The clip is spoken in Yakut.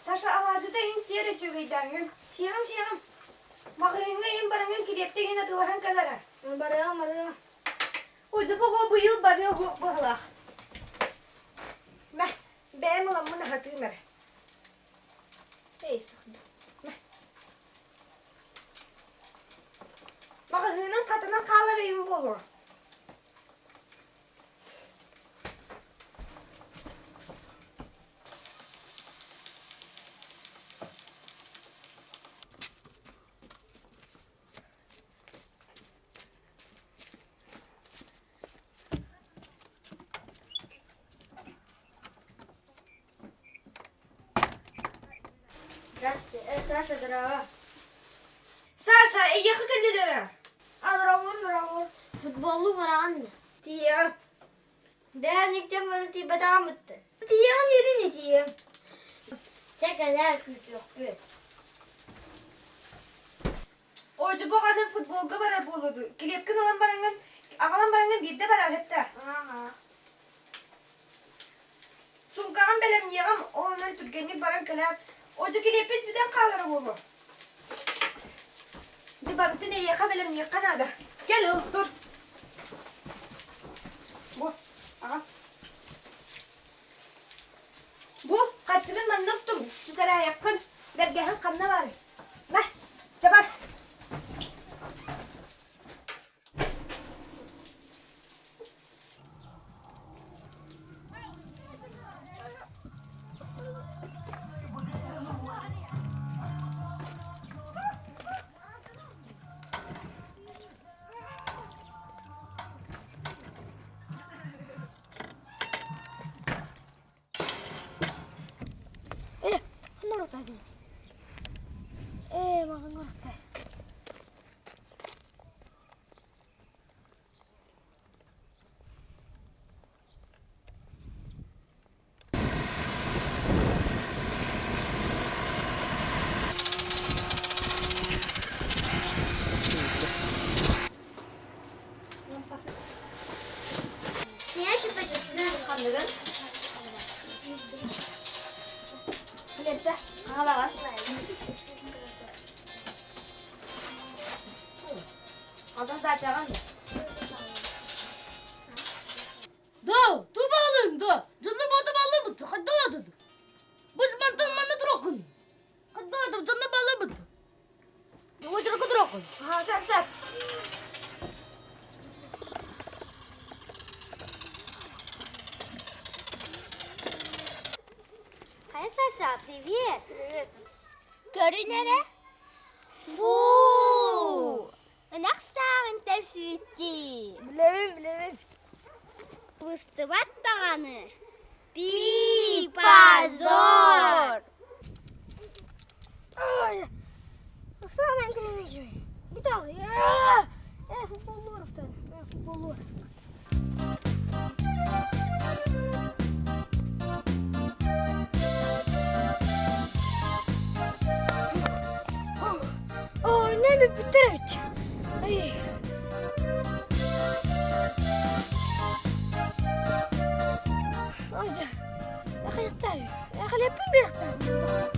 Саша алаадьыта иһин сиэрэ сүөгэйдээҥҥин. Сиэҕим, сиэҕим. Маҕаһыыҥҥа иһин бараҥҥын килиэптэ иһин атыылаһан кэлэрэ. Барыам, барыам. Ой, дьэ оҕо быйыл барыа уһуох быһалаах. Мэ, бэйэм ыламмын аһатыым эрэ. Эй, сахда. Мэ. Маҕаһыынын хатанан хаалар өйүм буолуо. Здравствуйте, Саша, здорово. Саша, эйиэхэ кэллилэр. Здорово, здорово. Футболу бараҕын Тиийэҕим. Бэйэм никтэн бары тиийбэтэҕим бүттэ. Тиийэҕим диэтим не тиийэм. Чэ кэлээр күүтүөхпүт. Одьубох аны футболга барар буолуду. Килиэпкин ылан бараҥҥын, аҕалан бараҥҥын биирдэ барар эптэ. Ага. Суумкаҕын бэлэмниэҕим, ол онон түргэнник баран кэлээр. Одьу килиэппит бүтэн хаалара буолуо. Дьэ барытын эйиэхэ бэлэмниэххэ наада. Кэл ыл, тур. Бу, аҕа. Бу, хаччыгын манна уктум, сүтэрээйэххин. Бэргэһэҥ ханна баарый? Мэ, чэ бар. Э, ханна Э, маған орта. Ханныгын? Билэрдэ. Хаалаҕын. Алтан саачаҕын. Да, тубалын, да. Дьонно бота баллыбыт, хайдалатыт. Бу мантан манна туракын. Хайдалатып, дьонно баллыбыт. Өтөргө туракын. Аха, сап сап. Хай, Саша, привет. Привет. Көрүн эрэ. Фу! Ынах сааҕын тэпсибиттии. Билэбин, билэбин. Быстыбат даҕаны. Пи, позор! Ой, самое интересное. Бутал. Футболлоров-то. Футболлоров. Ой, нemi бүтэрэж. Ай. Ой, Ахайықтар. Ахалеппин берақтар.